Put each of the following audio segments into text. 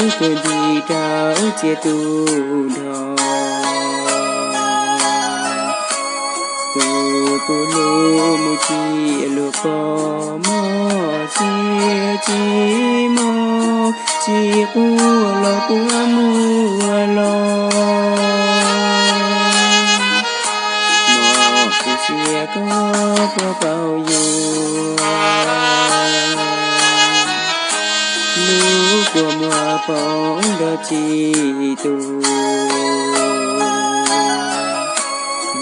Lub kua ncig rau txiaj tu nrho, tus kuv hlub mus txij luag pom mog, tsis tsis mog, tsis quaj los quaj mus los. Mog, kuv sia koj puas paub yus, lub kua muag poob nrog txij tus.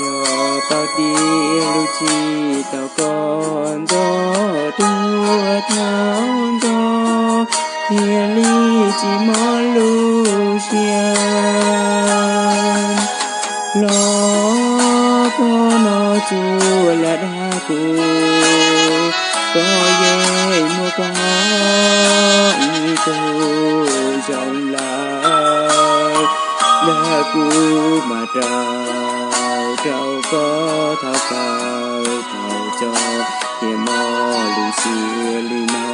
Yog paub tias lub txij tau koj ntxov tuag thaum ntxov, thiaj li tsis mob lub siab. Los koj no tsuas lam dag kuv, koj yeej muaj koj ib tug zoo lawm. Dag kuv mas rau, rau koj thaum kawg thaum txog, thiaj mob lub siab li no.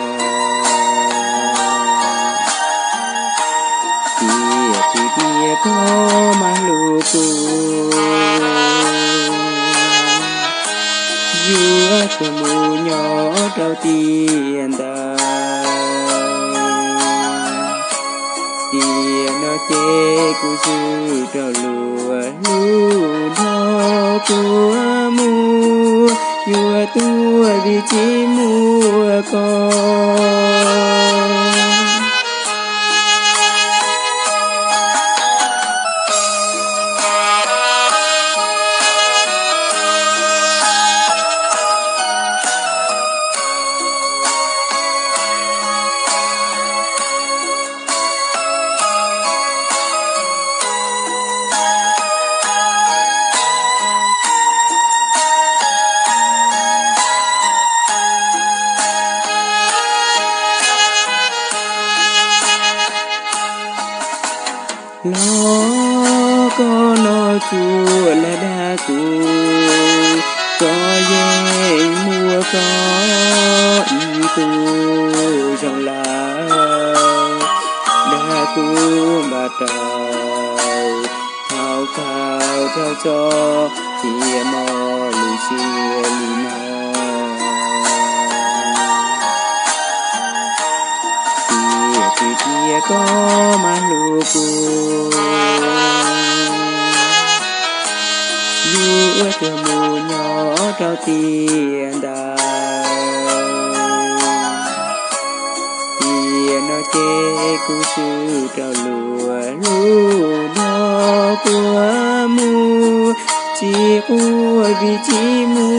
Tiam sis tias koj mas hlub kuv, yuav tuag mus nyob rau tiam ntawd. Tiam no ces kuv swb rau luag hlub nrog kuv mus, yuav tuag vim tsis muaj koj. Los koj no tsuas lam dag kuv, koj yeej muaj koj ib tug zoo lawm. Dag kuv mas rau, thaum kawg thaum txog, thiaj mob lub siab li no. Tiam sis tias koj mas hlub kuv, yuav tuag mus nyob rau tiam ntawd. Tiam no ces kuv swb rau luag hlub nrog kuv mus, tsis quaj vim tsis muaj